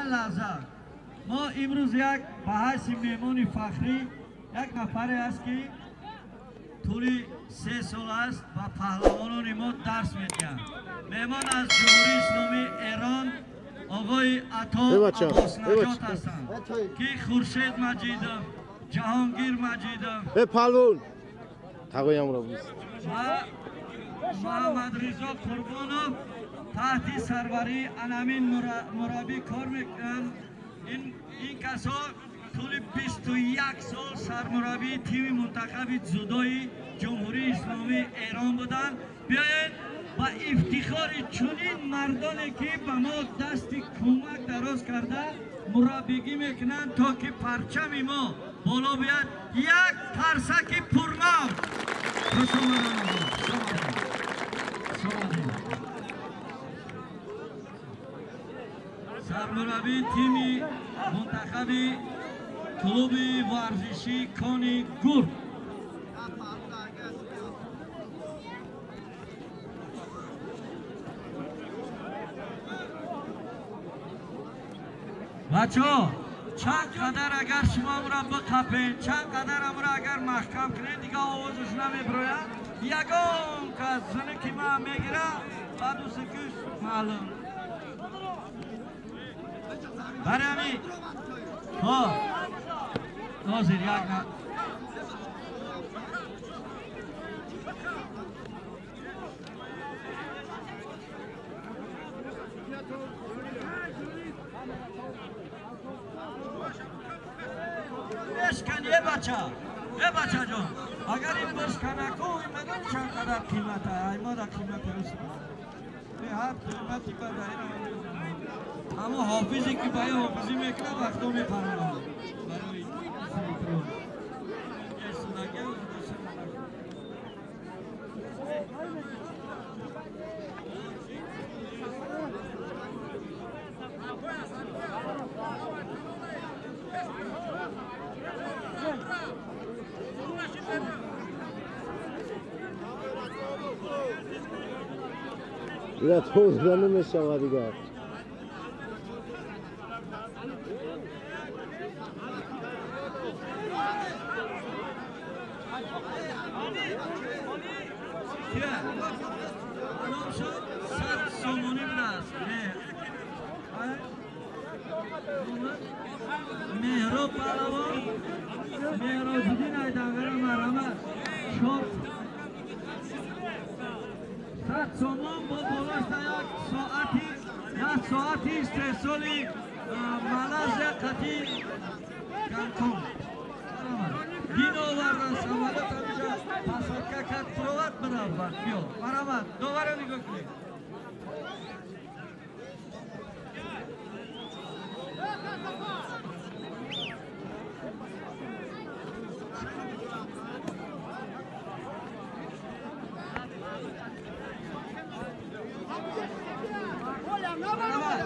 Чанд лаҳза мо имрӯз як ба ҳайси меҳмони фахрӣ як нафаре аст, ки тӯли 3 сол аст ба паҳлавонони мо дарс медиҳанд. Меҳмон аз Ҷумҳурии Исломии Эрон оғои Ато Аббоснаҷот ҳастанд, ки Хуршед Маҷидов, Ҷаҳонгир Маҷидов ва Муҳаммадризо Қурбонов таҳти сарварии анамин мураббӣ кор мекунанд. Ин касо тӯли 21 сол сармураббии тими мунтахаби дзюдои Ҷумҳурии Исломии Эрон буданд. Биёед ба ифтихори чунин мардоне, ки ба мо дасти кӯмак дароз карда мураббигӣ мекунанд, то ки парчами мо боло биёяд, як қарсаки пурмавт. Хуш омадед. Сармураббии тими мунтахаби клуби варзишии Кони Гурд. Бачаҳо, чанд қадар агар шумо амро биқапед, чанд қадар амро агар маҳкам кунед, дига овозаш намебирояд. Ягон кас зане ки ман мегира, баъду сикиш маълум. Барои ҳамин хоб ҳозир як бешкан. Е бача, е бачаҷон, агар ин бишканаку, ин медони чанд қадар қимата? Ай мода қимата ҳар қимати бада. Аммо ҳофизе ки ба ин ҳофизӣ мекунад, вақто мепаронад барои. Ира тоза намешавад дигар. 100 сомонӣ будааст. Меҳроб паҳлавон, Меҳрозиддин Айдангара, марҳамат. 400 сомон бо болошта як соати, як соати истеҳсоли Малайзия қати Гонконг. Дин овардан, самолёт ҳамиша посадка кард, фуровад биравад. Биё, марҳамат, доваро нигоҳ кунед. Марҳамат,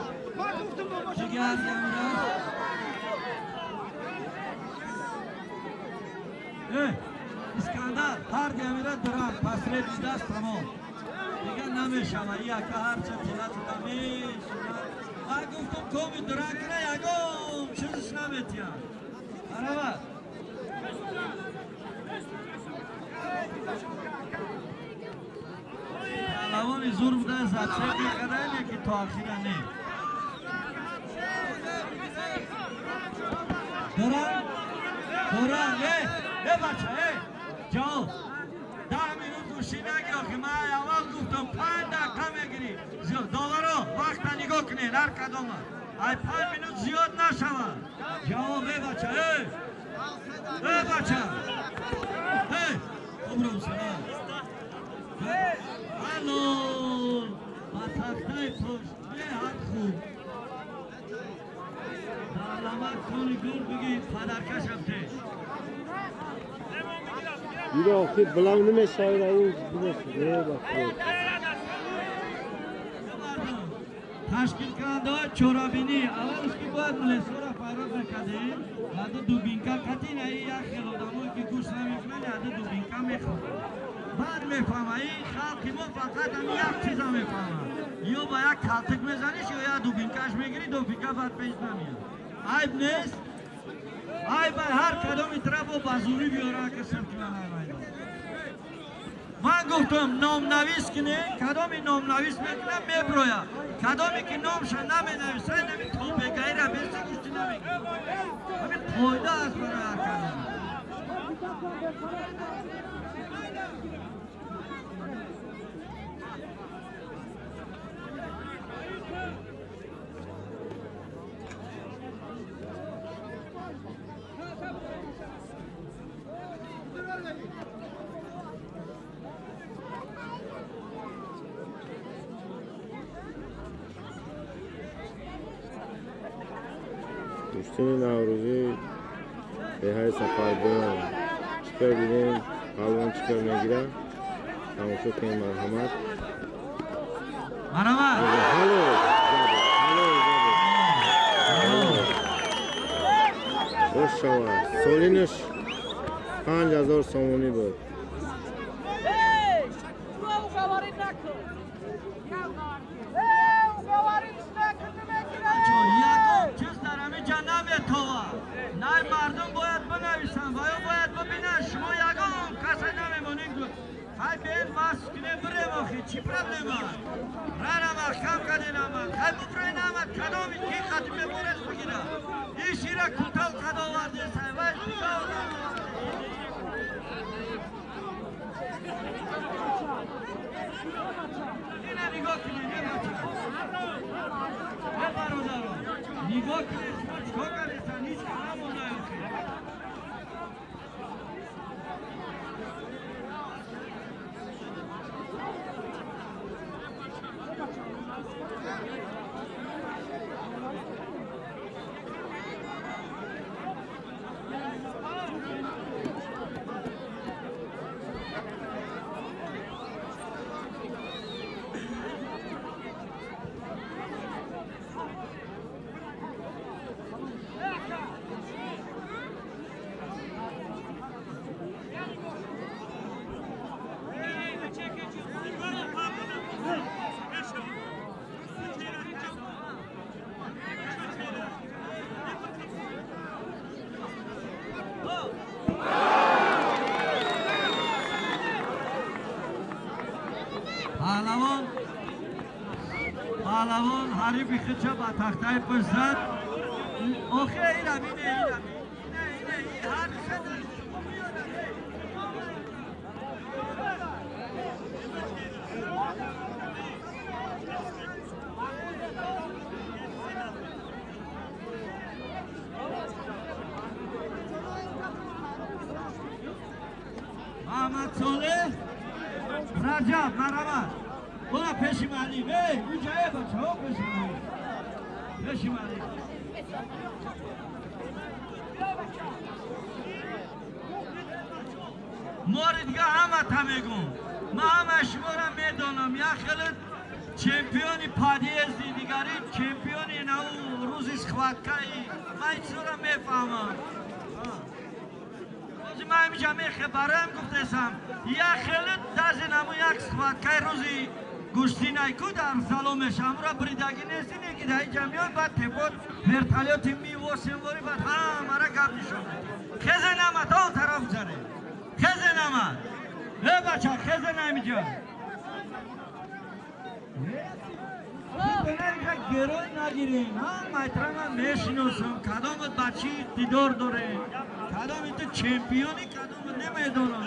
дигар ямира. Искандар, ҳар ямира дурам последний даст, тамом, дигар намешава. Яка ҳарча тила зада мешава. Ман гуфтам, коми дуран кина, ягон чизиш наметиҳам. Марҳамат. Паҳлавони зур буда, зачет мекардаем, яки то ахира не. Дуран, дуран, э, э бача, э, ҷавоб. 10 минут гӯшӣ нагир, охи ман аввал гуфтам, 5 дақиқа мегирӣ. Зиёд доваро вақта нигоҳ кунед, ҳар кадома. Ай 5 минут зиёд нашавад. Ҷавоб, э бача, э. Э бача. Э, хуб салом. Алло, ба тахтаи пушт беҳад хуб. Дарламад Кони Гур бигӣ, падаркашам те. Ира охир баланд намешавад, ӯ. Ташкилкунандаҳои чорабинӣ, аввалш ки бояд мулесора фарёд мекардем, яду дубинка қатин. Аи як хел одамое ки гӯш намекунанд, яду дубинка мехоҳанд, баъд мефаҳма. Ин халқи мо фақат ҳами як чиза мефаҳмад. Ё ба як калтик мезаниш, ё як дубинкаш мегирӣ, дубинка баъд пеш намеяд. Айб нест? Айб ҳар кадоми тарафо ба зурӣ биёра, ки сирки ман майдон. Ман гуфтам номнавис кине, кадоми номнавис мекунам меброя. Кадоме ки номша наменависад, нами тобегаира беси гӯшти намегирад. Ҳамин қоида аст барои ҳар кадоме. Гӯштини Наврӯзӣ деҳаи Сафарбоён. Чӣ кор дидем, паҳлавон чӣ кор мегирад? Тамошо кунем, марҳамат. Марҳамат. Ҳало, ҳало, бош шавад. Солинаш 5000 сомонӣ буд. Най мардум бояд бинависанд ва ё бояд бибинанд. Шумо ягон касе намемонед. Хай беен васф кунем бирем охи, чӣ проблема? Рара маҳкам карден ама. Хай бубурен ама, кадоми ки қадим меборес бигира. Ишира кутал қад овардесай, вай дига одам оварде. Ина нигоҳ кунед, е бача. Е бародаро, нигоҳ кунед шумо чикор кардесан, ҳеҷ ка намонда охи. Паҳлавон ҳарифи худша ба тахтаи пушт зад. Охе ира бине, ира бине, ине, ҳар Маҳаммад Солеҳ Раҷаб, марҳамат. Бора пеши муаллим. Эй, уҷа э бачаҳо, пеши муаллим. Пеши муаллим. Мори дига ҳама та мегӯм. Ман ҳамаи шуморо медонам. Як хеле чемпиони подъезди, дигари чемпиони нав рӯзи схваткаи. Ман ин чизоро мефаҳмам. Ҳозир ман ҳамиҷа мехе бароям гуфтесам. Як хеле даже наму як схваткаи рӯзи гӯштинай ку дар зало мешавам. Амура бридагӣ нести, не ки дар инҷа меой, баъд тепод вертолёти ми-8 вори баъд ҳамара гап нишон медиҳад. Хезе нама, то он тараф гузаре. Хезе нама. Э бача, хезе на ҳамиҷа. Герой нагирем. Ҳамаи ман мешиносам. Кадомат ба чӣ иқтидор дорем. Кадоми ту чемпиони, кадомат намедонам.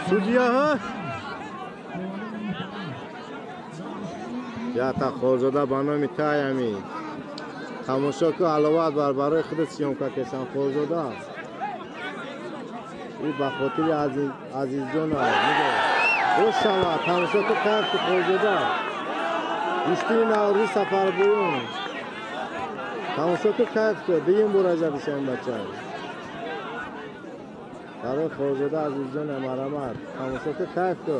Судья, Ята Холзода ба номи таями. Тамошо ку аловат бар барои худат съёмка кешам Холзода. И ба хотири Азизҷон нигоҳ. Ошава, тамошо ку кайф ку Холзода. Гӯштии Наврӯзи Сафарбоён. Тамошо ку кайф ку, дуюм бора задишам бача. Барои Холзода Азизҷон марамат. Тамошо ку кайф ку.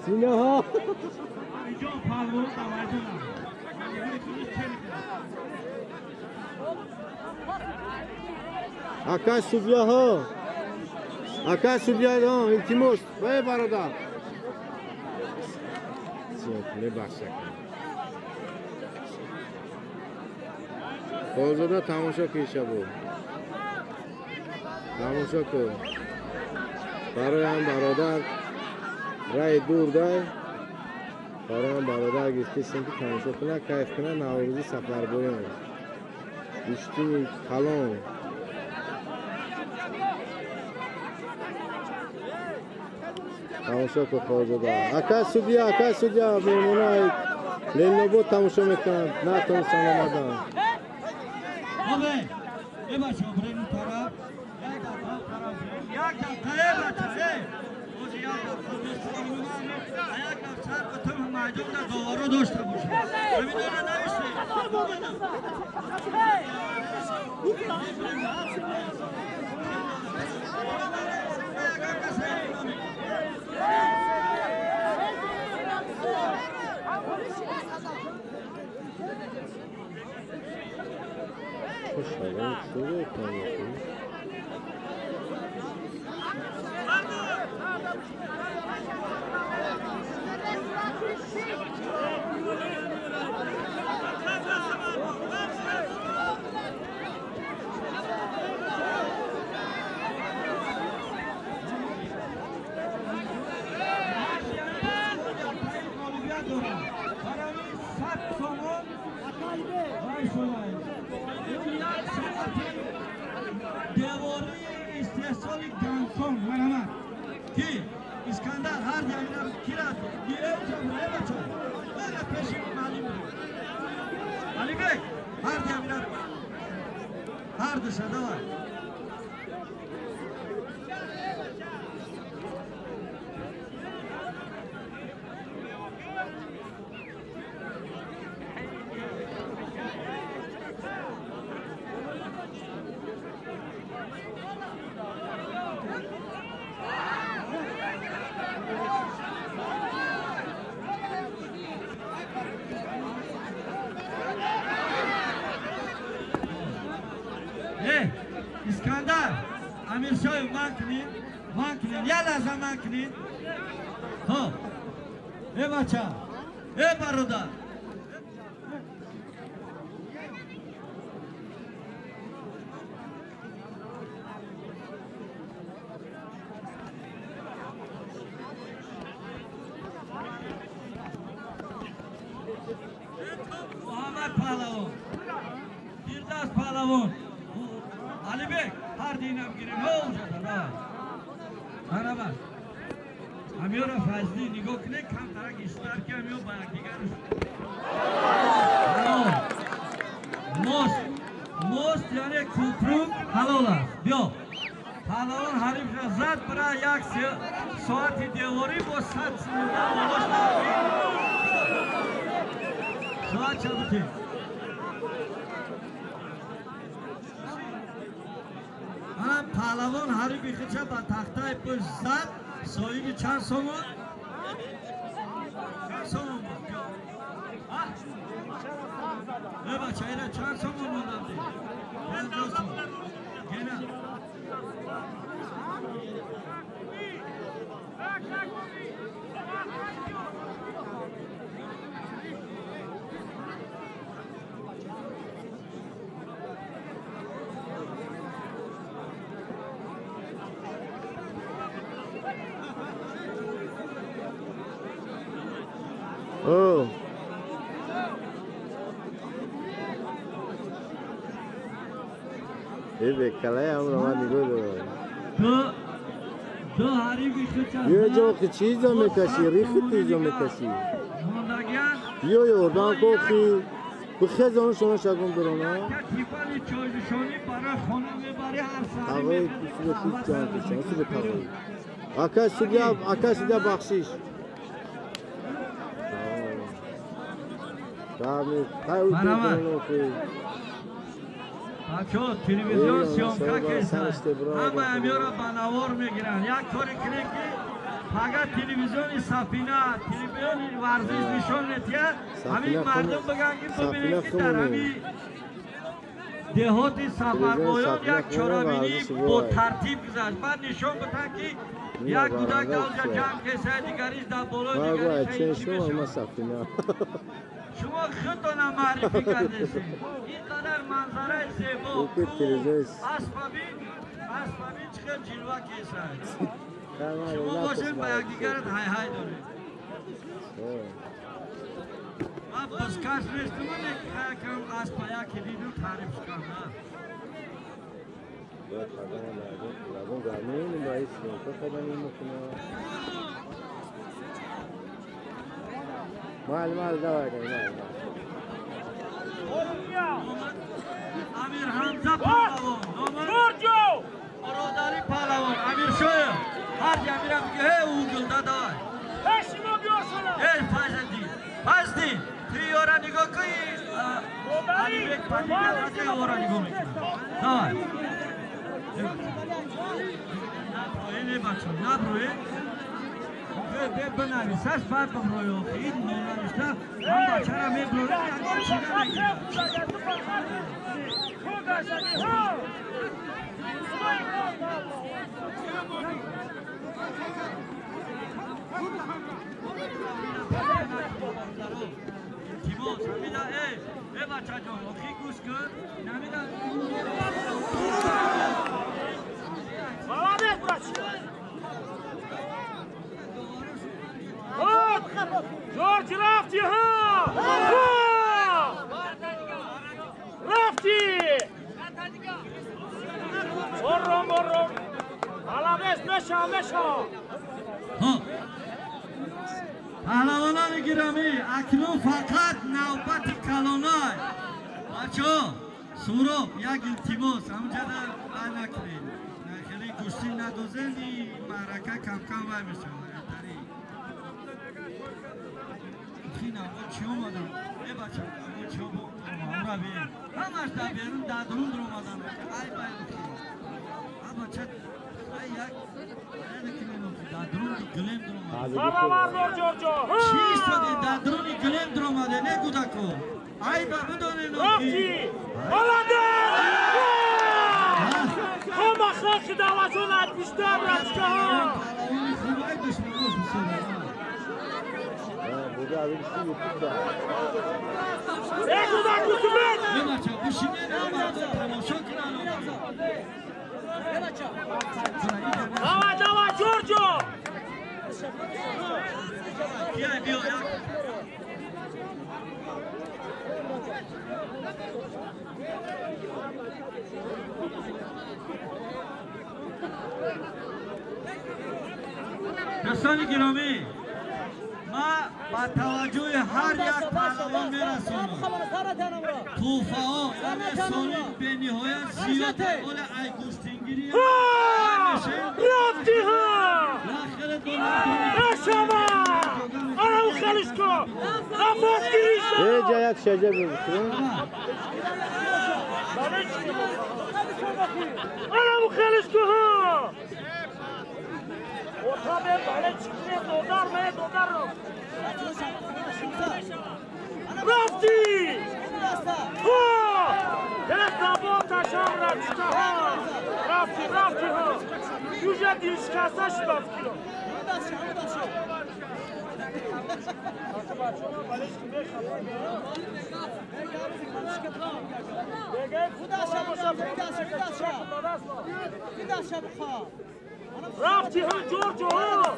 Синаҳо. Акай судьяҳо. Акай судьяҳо, илтимос, вай бародар. Мебахшад. Холзода тамошо киша буд. Тамошо кун. Барои ҳам бародар рай дур дай. Барои ҳам бародар гирифтесем ки тамошо кунад, кайф кунад Наврӯзи Сафарбоён. Гӯштии калон. Тамошо кун Холзода. Ака судья, меҳмонаи Ленинобод тамошо мекунанд, натонистанд омадан. Искандар, Амиршоев ман кунин, як лаҳза ман кунин. Ҳо, э бача, э бародар. Муҳаммад Паҳлавон, Фирдавс Паҳлавон. Алибек, ҳар динам гирем. Марҳамат. Амиёра Фазлӣ нигоҳ кунед, камтарак иштар ки амиё ба якдигарш. Мост, мост яъне купрук ҳалол аст. Биё. Паҳлавон ҳарифро зад, бира як соати деворӣ бо 100 симонда болош соат чабутем. Паҳлавон ҳарифи худша ба тахтаи пушт зад, соҳиби чанд сомон? Чанд сомон буд? Э бача, ина чанд сомон мондам? О. Эй, калай амро ман нигоҳ дорам. Ду ҳарифи худча. Биё ҷо чизо мекашӣ, рихи тизо мекашӣ. Биё ёрдам кохи. Бихез он шумо шагон дорона. Типали чойшонӣ барои хона мебарӣ ҳар саҳар. Тағои кусуба кус ҷан кушан, субе тағои. Ака судья, ака судья бахшиш. Бачо, телевизион съёмка кеса. Ҳама амёра ба навор мегиранд. Як кори кунед ки фақат телевизиони Сафина, телевизиони варзиш нишон медиҳад. Ҳамин мардум бигӯянд ки бибинед ки дар ҳамин деҳоти Сафарбоён як чорабинӣ бо тартиб гузашт. Баъд нишон бидиҳанд ки як кӯдак даоҷа ҷамъ кеса, дигариш дар болои дигариш. Шумо худтонам маърифӣ кардесед. Ин қадар манзараи зебо, аспабин, аспабин чӣ хел ҷилва кесад. Шумо бошед ба якдигарат ҳайҳай доред. Ман бозкаш нестам, якам аспа яке дидум таъриф кардам. Мал, мал, давай, давай. Амир Ҳамза паҳлавон, номи Бародари паҳлавон, Амир Шоев. Ҳар ҷамира мегӯ, ҳей, угулда давай. Эй, Файзаддин, Файздин, ту ёра нигоҳ кун, Алибек Падида ёра нигоҳ мекунад. Давай. Наброe, не бача, наброe. Бинависаш баъд биброи охи. Ин нонавишта ман бачара меброрам, ягон чи намегирам. Илтимос, ҳамида, эй, э бачаҷон, охи гӯш кун, намида. Молодец, братчик! Джордж, рафти, ха! Рафти! Ором, ором! Молодец, меша, меша! Паҳлавонони гиромӣ, акнун фақат навбати калонай. Бачаҳо, Суроб, як илтимос, ҳамҷада вай накунед. Хеле гӯштӣ надозед, маърака камкам вай мешавад. Хина, мо чӣ омадам? Э бача, мо чӣ омадам? Ҳамаш дар берун, дар дурун омадам. Ай бай, а бача, ай як дар дуруни гилем дуромад. Чӣ истоде дар дуруни гилем дуромаде, не кӯдако? Ай ба бидонед ки. Молодец! Ҳама халқи давлатон аз бисёр братчикаҳо. Паҳлавони хуб, ай душманош бисёр. Давай, давай, Джорджо! Дӯстони гиромӣ, ма ба таваҷҷӯҳи ҳар як паҳлавон мерасонам. Тӯҳфаҳо яъне соли бениҳоят зиёд оля ай гӯштингирӣ рафти ҳа! Нашава! Ана у халишко! Нафас гиришта! Э, як шаҷа бибикун. Ана у халишко ҳа! Ота бале чикне додар ме додар. Рафти! Ҳа! رفتی ها جورجو ها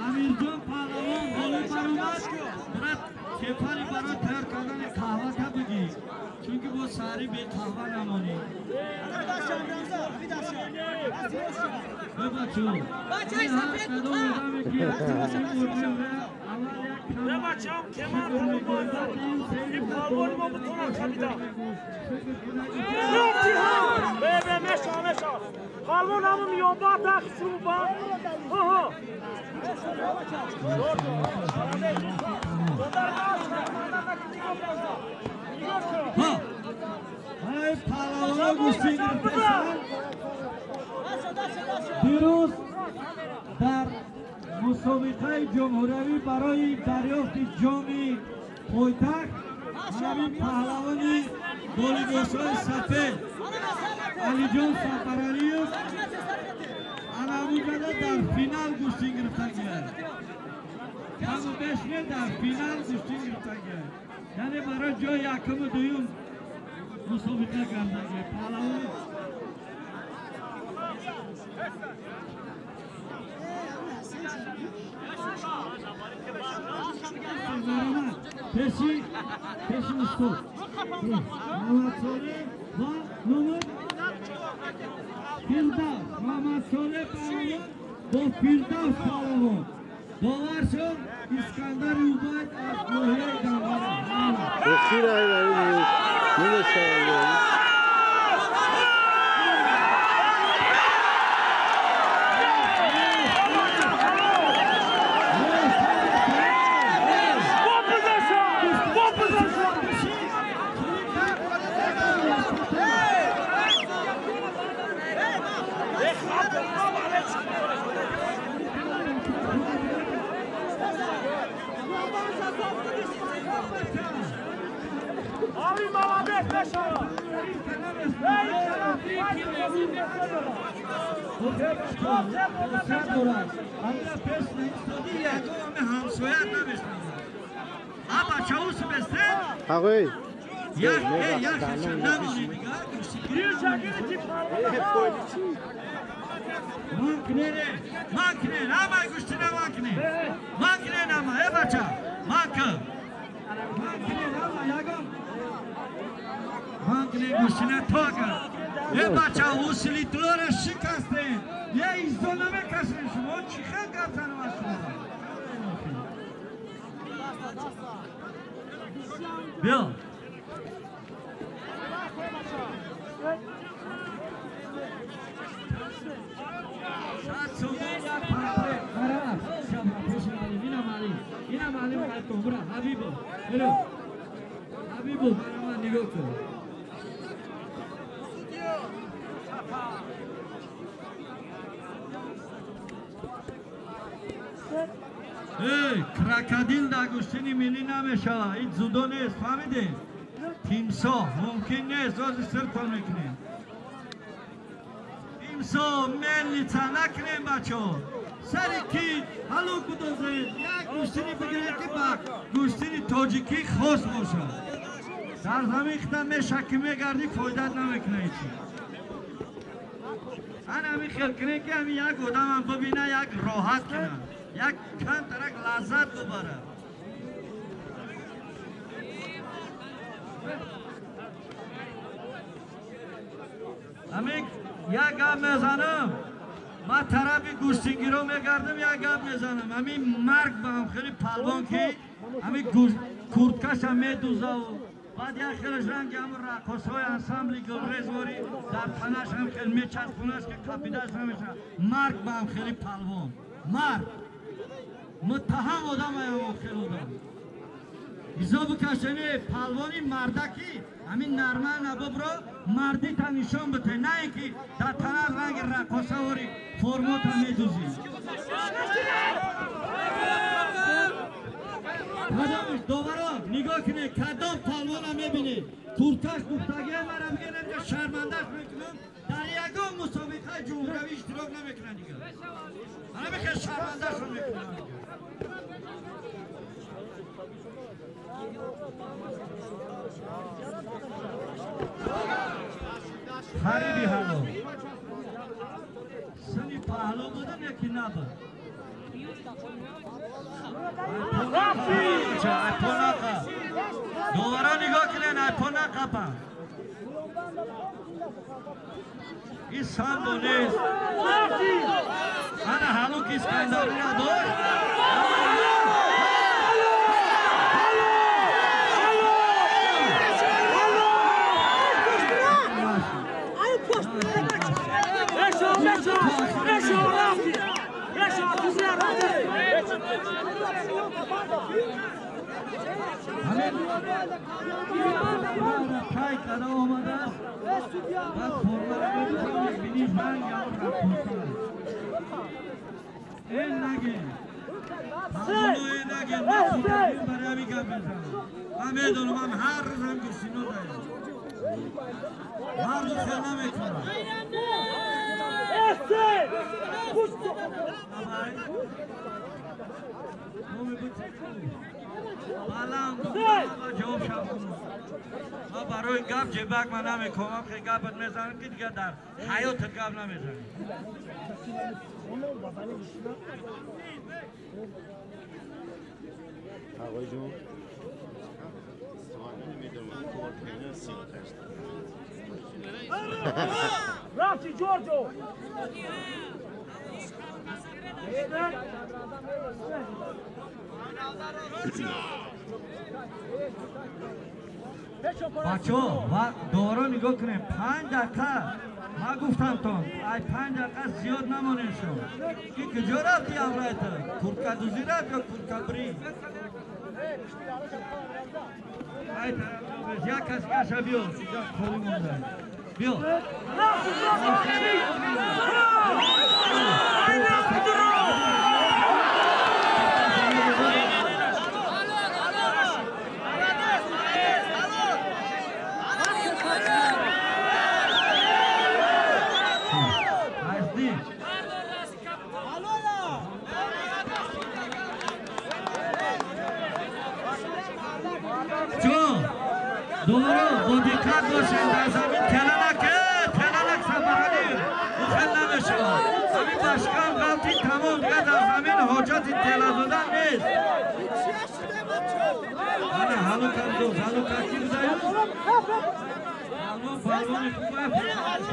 Амирҷон паҳлавон боло баромад, брат кефари барои тайёр кардани қаҳва та бигӣ, чунки бо саҳарӣ бе қаҳва намонӣ. Бачо, бачам кемар ин палвони мо бутонад хабида. Рафти ҳа! Бе бе меша меша. Палвон ҳаму миёба тахсу ба. Ҳа. Ай палвона гӯштӣ гирифтасан. Дирӯз дар мусобиқаи ҷумҳуриявӣ барои дарёфти ҷоми пойтахт ҳамин паҳлавони бо либосҳои сафед Алиҷон Сафаралиев анамуҷада дар финал гӯштин гирифтагиад. Каму беш не, дар финал гӯштин гирифтагиад. Яъне барои ҷои якуму дуюм мусобиқа кардагиад. Паҳлавон пеши пеши устод Муҳаммадсолеҳ ва номи Фирдавс. Муҳаммадсолеҳ паҳлавон бо Фирдавс паҳлавон бовар шуд. Искандари Убайд аз ноҳияи Данғара. Ағой. Биё. Ҳабибо, бара ман нигоҳ кун. Эй, крокодил дар гӯштини миллӣ намешавад. Ин зудо нест, фаҳмидед? Тимсоҳ мумкин нест, ози сиртон мекунем. Тимсоҳ мелница накунем, бачаҳо. Сари ки ҳалок будозед, як гӯштини бигиред, ки ба гӯштини тоҷикӣ хос бошад. Дар замин хита мешакӣ мегардӣ, фоидат намекунад ҳечи. Ана ҳамин хел кунем, ки ҳамин як одамам бибина, як роҳат кунад, як камтарак лаззат бубарад. Ҳамин як гап мезанам. Ман тарафи гӯштингиро мегардам, як гап мезанам. Ҳамин марг ба ҳам хеле палвон ки ҳамин курткаша медузаву баъд як хелаш ранги ҳамун раққосҳои ансамбли гулрезворӣ дар танаш ҳам хел мечаспонаш ки қапидаш намешавад. Марг ба ҳам хеле палвон. Марг. Муттаҳам одам ҳамон хел одам. Изо бикашени палвони мардаки ҳамин нарма набобро мардита нишон бите, на ин ки дар танаш ранги раққосаворӣ формота медузӣ. Кадомш доваро нигоҳ кунед, кадом палвона мебинед курташ духтагия мара бигӯям ки шармандаш мекунам, дар ягон мусобиқаи ҷумҳуриявӣ иштирок намекунад дигар. Ана мехел шармандашро мекунам. Хариби ҳало сини паҳлӯ будам яки набуд. Довара нигоҳ кунед, айпо нақапа. Ин самбо нест. Ана ҳалук Искандарина дошт. Тай када омадааст, баъд формаро медузам, мебинӣ ранг ҳамон раққоса. Эн нагин палвоно, эн нагин, ман барои ҳамин гап мезанам. Ман медонам, ман ҳар рӯз ҳам гӯштино даем. Ҳар рӯз хел намекунам. Баланд ҷавоб шав. Ман барои гап ҷебак ман намекомам, хел гапат мезанам ки дигар дар ҳаётат гап намезанӣ. Ағоҷон Рафти Ҷорҷо. Бачо, доваро нигоҳ кунем, 5 дақиқа ман гуфтамтон, ай 5 дақиқа зиёд намонем шумо. Ки куҷо рафти ҳамроҳата? Курткадузӣ рафт ё курткабрӣ? Ай як кас гаша биё, инҷа холӣ монда. Биё. Доваро бо диққат бошед, дар замин теланак, теланак Сафаралӣ ухел намешавад. Ҳамин башкам ғалти тамом, дигар дар замин ҳоҷати тела додан нест. Ана ҳалукам доз, ҳалука ки будаю? Ҳалвон палвони хуб аст.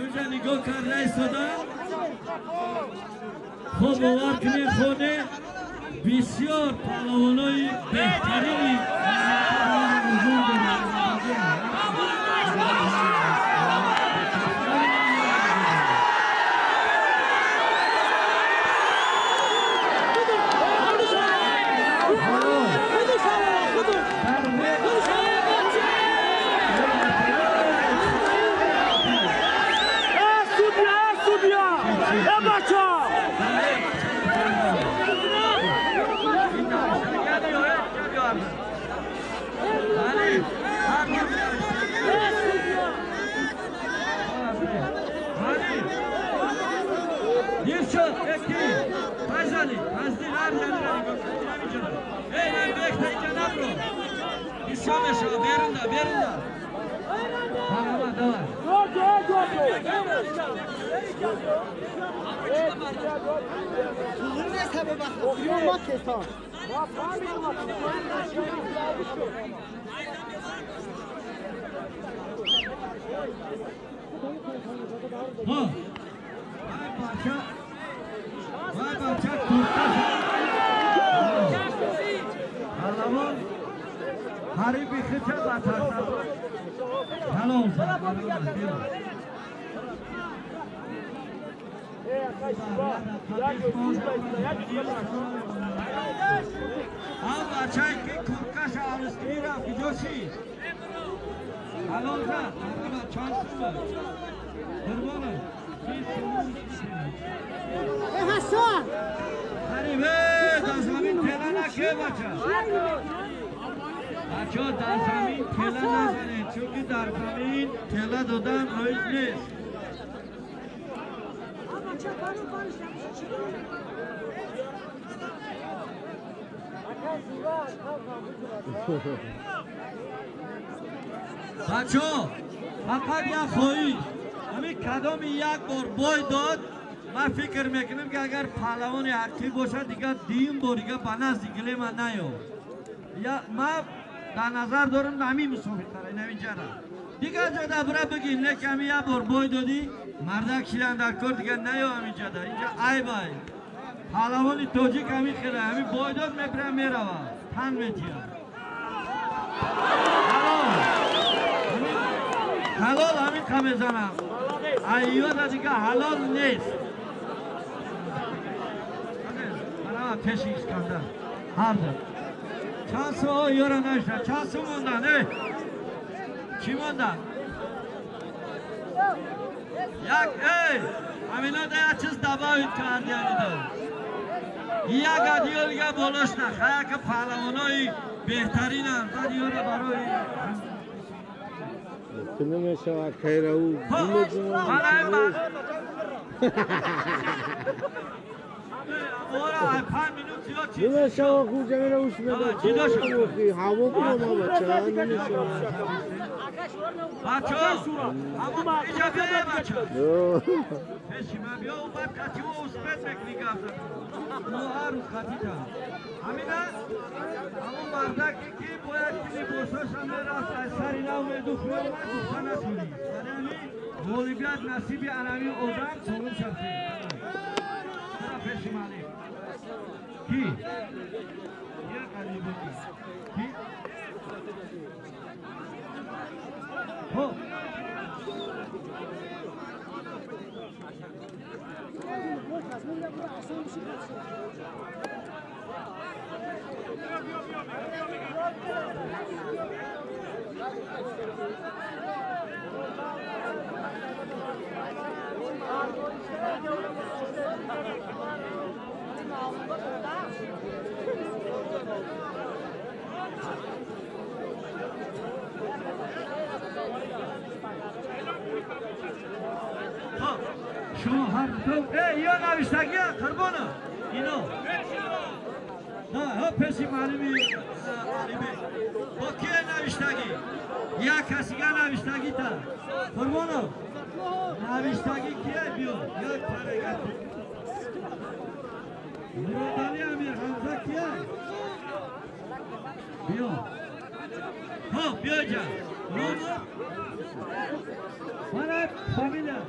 Инҷа нигоҳ карда истода, хуб бовар кунед, хоне бисёр паҳлавонои беҳтарини ҳузур доранд. Allez. ничего мешава, берунда, берунда. Давай, давай. Вай бача, курта. Паҳлавон ҳариби хича ба тасаввур. Ҳалол зад. Ҳам бачае ки куркаша арӯскирӣ рафт, куҷо шид? Ҳалол зад. Чанд сум? Қурбонам. Ҳасан! Ҳарибе, дар замин тела наке бача. Бачаҳо дар замин тела назанед, чунки дар замин тела додан роиз нест. Бачаҳо, фақат як хоҳиш. Ҳамин кадоми як бор бой дод, ман фикр мекунам ки агар паҳлавони ҳақиқӣ бошад, дигар дуюм бор дигар ба назди гилема наёд. Ман дар назар дорам ҳамин мусобиқара, инаминҷара. Дигар ҷо дабра бигир, не ки ҳамин як бор бой додӣ, мардак шидан дар кор, дигар наё ҳаминҷада. Инҷа айб ай. Паҳлавони тоҷик ҳамин хела, ҳамин бой дод мепира меравад, тан метиҳад. Ҳалол ҳамин қа мезанам. Айёда дигар ҳалол нест. Барава пеши Искандар. Ҳарду. Чанд сум ёра нашта, чанд сум мондан, э? Чӣ мондан? Як, эй, ҳамино да як чиз добавить карди ҳамино. Як адиё дига болош на, хаяка паҳлавонои беҳтаринанд, баъд ёра барои намешавад хайрау. Намешавад хуҷамира уш медад. Ҳаво бурома бача, намешавад. Бачо, иҷа биё бача. Пеши ман биё, баъд қативо успет мекунӣ гап зад. Мо ҳар рӯз қатита. Ҳамина ҳамон мардаке ки бояд либосоша мерафт аз сари нав медухт меомад, гуфта натонӣ. Барои ҳамин ғолибият насиби анами одам солим шавед. Пеши малик. Ки? Як алибоки. Ки? Хоб. Шумо ҳар ду ё навиштагия қурбона ино ҳо пеши маълими алибек бо кие навиштагӣ? Як касига навиштагита қурбонов навиштагӣ кие? Биё як парага Муродали Амир Ҳамза кие? Биё ҳо биё ҷа Номер мана фамилия.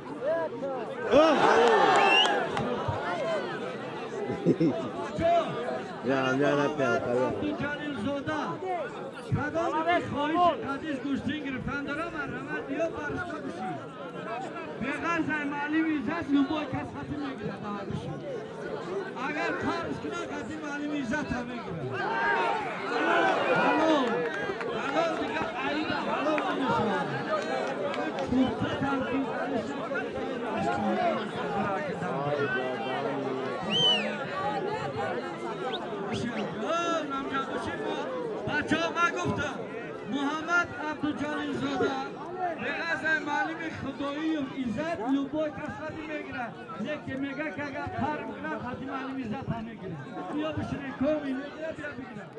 Абдуҷалилзода кадоме ки хоҳиши қадис гӯштин гирифтан дорам, марҳамат биё баришта бишӣ. Беғарз ай маълими иззат любой кас хати мегирад давар бишӣ. Агар қарз кунад, хати маълими иззат ҳам мегирад. Ҳалол, ҳалол дигар айба ҳалол намешавад. Курта тарки бачаҳо, ман гуфтам Муҳаммад Абдуҷалилзода беғарз маълими худоию иззат любой кас хати мегирад, лекин мега ки агар парм кунад, хати маълими иззат ҳам мегирад. Биё бишинед, коми мегирад, биё бигирад.